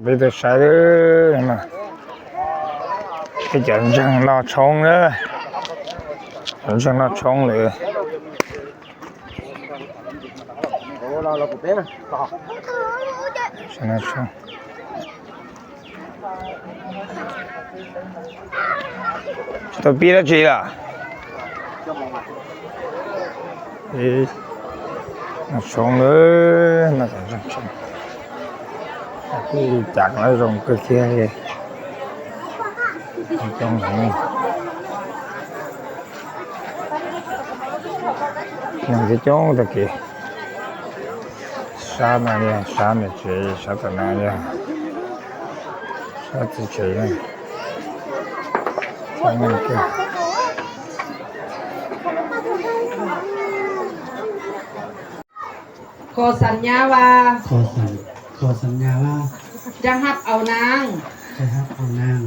ໄປແຕ່ໃສເດີນະ ໄປຈາກຈັ່ງລາວຊົງເດີ ຈັ່ງລາວຊົງເລີຍ ໂອ້ ລາວ ລາວບໍ່ເປັນນະ ຊັ້ນນະ Tao biết đó chị à. Ê, nó sống nữa, nó còn sống sống. Cái chặt nó rồng cơ kia kìa. Trong này. Nằm cái chỗ ta kìa. Sa na ya, sa na che, sa ta na ya. Sa ti che na. Sa na ke. ຂໍສັນຍາວ່າ ຂໍສັນ ຂໍສັນຍາວ່າ ຈະຮັບເອົານາງ ຈະຮັບເອົານາງ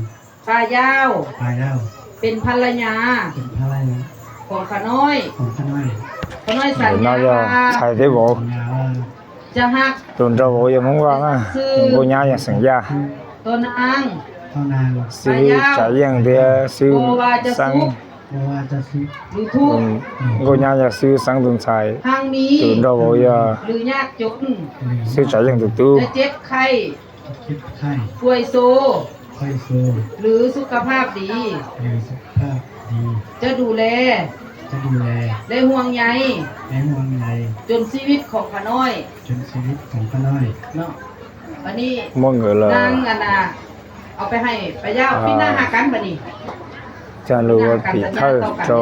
ປາຢາວ ປາຢາວ ເປັນພັນລະຍາ ເປັນພັນລະຍາ ຂອງຂ້ານ້ອຍ ຂອງຂ້ານ້ອຍ ຂ້ານ້ອຍສັນຍາວ່າ ໃສ່ໄດ້ບໍ່ ສັນຍາວ່າ ຈະຮັກ Tụi rau bộ giờ muốn qua á, ບໍ່ຍາວຢ່າສັນຍາ ຕໍ່ນາງ ຕໍ່ນາງ Sư trải nghiệm thì sư ບໍ່ວ່າຈະສຸກ sẵn ບໍ່ວ່າຈະສຸກ ຫຼືທຸກ Ừm, ngôi nhà nhà sư sẵn tồn tại. ຮັ່ງມີ Tụi rau bộ giờ ຫຼືຍາກຈົນ sư trải nghiệm tụi tu. ຈະເຈັບໄຂ້ ເຈັບໄຂ້ ປ່ວຍໂຊ ປ່ວຍໂຊ ຫຼືສຸຂະພາບດີ ຫຼືສຸຂະພາບດີ ຈະດູແລ ຈະດູແລ ແລະຫ່ວງໃຍ ແລະຫ່ວງໃຍ ຈົນຊີວິດຂອງຂ້ານ້ອຍ ຈົນຊີວິດຂອງຂ້ານ້ອຍ ເນາະ. ບັດນີ້ Mọi người là ນາງອັນນ່າ ເອົາໄປໃຫ້ປາຢາວ ອ່າ ປິ່ນໜ້າຫາກັນບັດນີ້ Cha lu pi thơ cho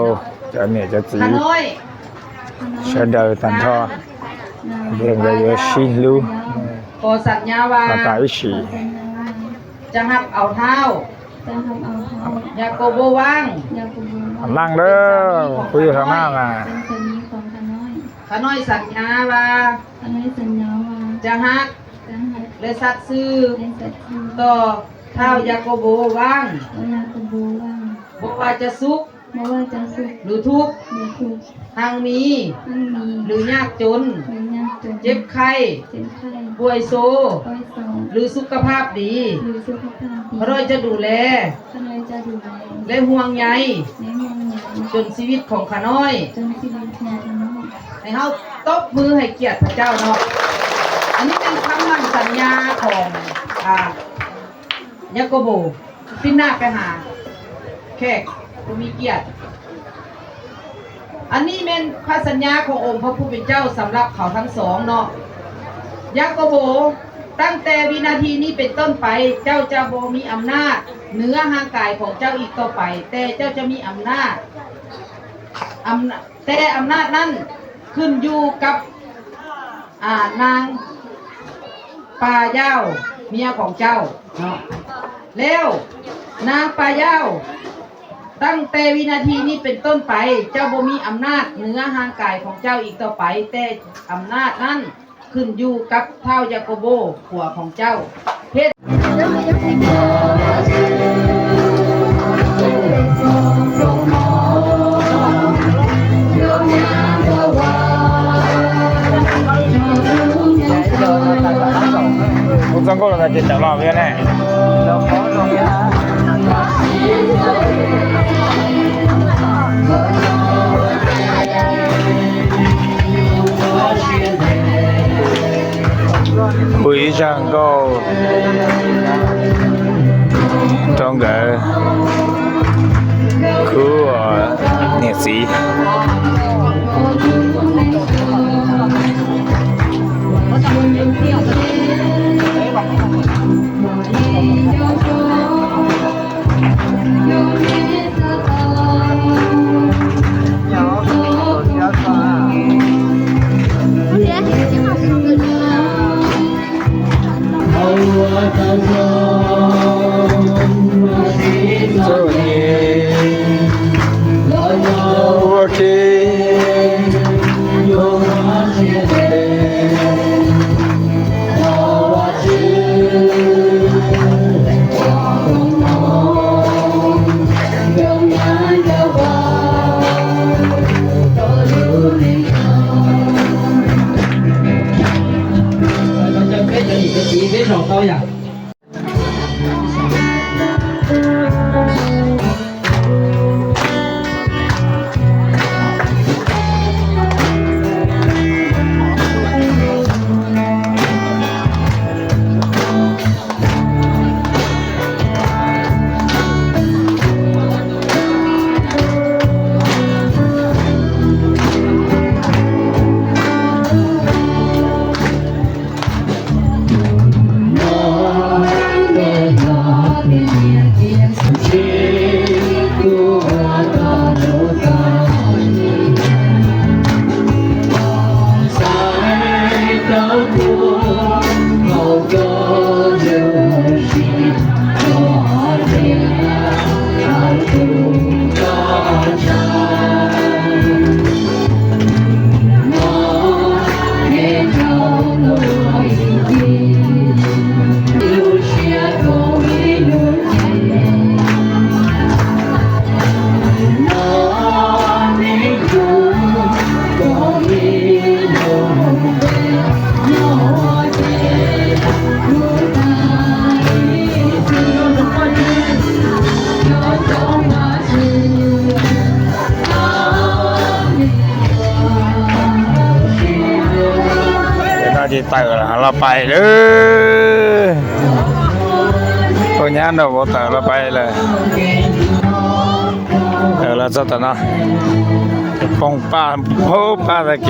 cha mẹ cha ຂ້າ dì ນ້ອຍ sẽ đời tàn tho. Riêng về với xin lu ຂໍສັນຍາວ່າ Và tại sĩ. ຈະຮັບເອົາທ້າວ ຈະຮັບເອົາທ້າວ ຢາໂກໂບ ວັງ ຢາໂກໂບ ວັງ Lăng đó, ເປັນສາມີຂອງຂ້ານ້ອຍ Pui thằng Nam à. ເປັນສາມີຂອງຂ້ານ້ອຍ ຂ້ານ້ອຍສັນຍາວ່າ ຂ້ານ້ອຍສັນຍາວ່າ ຈະຮັກ ຈະຮັກ ແລະສັດຊື່ ແລະສັດຊື່ ຕໍ່ທ້າວຢາໂກໂບ ວັງ ຕໍ່ຢາໂກໂບ ວັງ ບໍ່ວ່າຈະສຸກ ບໍ່ວ່າຈະສຸກ ຫຼືທຸກ ຫຼືທຸກ ຮັ່ງມີ ຮັ່ງມີ ຫຼືຍາກຈົນ ຫຼືຍາກຈົນ ເຈັບໄຂ້ ເຈັບໄຂ້ ປ່ວຍໂຊ ປ່ວຍໂຊ ຫຼືສຸຂະພາບດີ ຫຼືສຸຂະພາບດີ ຂ້ານ້ອຍຈະດູແລ ຂ້ານ້ອຍຈະດູແລ ແລະຫ່ວງໃຍ ແລະຫ່ວງໃຍ ຈົນຊີວິດຂອງຂ້ານ້ອຍ ຈົນຊີວິດຂອງຂ້ານ້ອຍ. ໃຫ້ເຮົາຕົບມືໃຫ້ກຽດພະເຈົ້າເນາະ. ອັນນີ້ເປັນຄຳໝັ້ນສັນຍາຂອງ ອ່າ ຢາໂກໂບ. ປິ່ນໜ້າໄປຫາແຂກຜູ້ມີກຽດ. ອັນນີ້ແມ່ນພະສັນຍາຂອງອົງພະຜູ້ເປັນເຈົ້າສຳລັບເຂົາທັງສອງເນາະ. ຢາໂກໂບ, ຕັ້ງແຕ່ວິນາທີນີ້ເປັນຕົ້ນໄປ, ເຈົ້າຈະບໍ່ມີອຳນາດເໜືອຮ່າງກາຍຂອງເຈົ້າອີກຕໍ່ໄປ, ແຕ່ເຈົ້າຈະມີອຳນາດ, ອຳນາດ, ແຕ່ອຳນາດນັ້ນຂຶ້ນຢູ່ກັບ ອ່າ ນາງປາຢາວ ເມຍຂອງເຈົ້າເນາະ. ແລ້ວນາງປາຢາວ, ຕັ້ງແຕ່ວິນາທີນີ້ເປັນຕົ້ນໄປ, ເຈົ້າບໍ່ມີອຳນາດເໜືອຮ່າງກາຍຂອງເຈົ້າອີກຕໍ່ໄປ, ແຕ່ອຳນາດນັ້ນຂຶ້ນຢູ່ກັບທ້າວຢາໂກໂບ ຜົວຂອງເຈົ້າ. ເຮັດ Cũng trong cô là chỉ chọn lò với này. Buổi sáng cô trong cái khu, ờ, nghệ sĩ. ເຕີລະ ລາວໄປເດີ. ໂອ້ຍ ຍາມດອກ ບໍ່ເຕີລາວໄປເລີຍ. ເຕີລະ ຊະຕະນະ ປ່ອງປາ ໂອ້ ປາຕະເກ.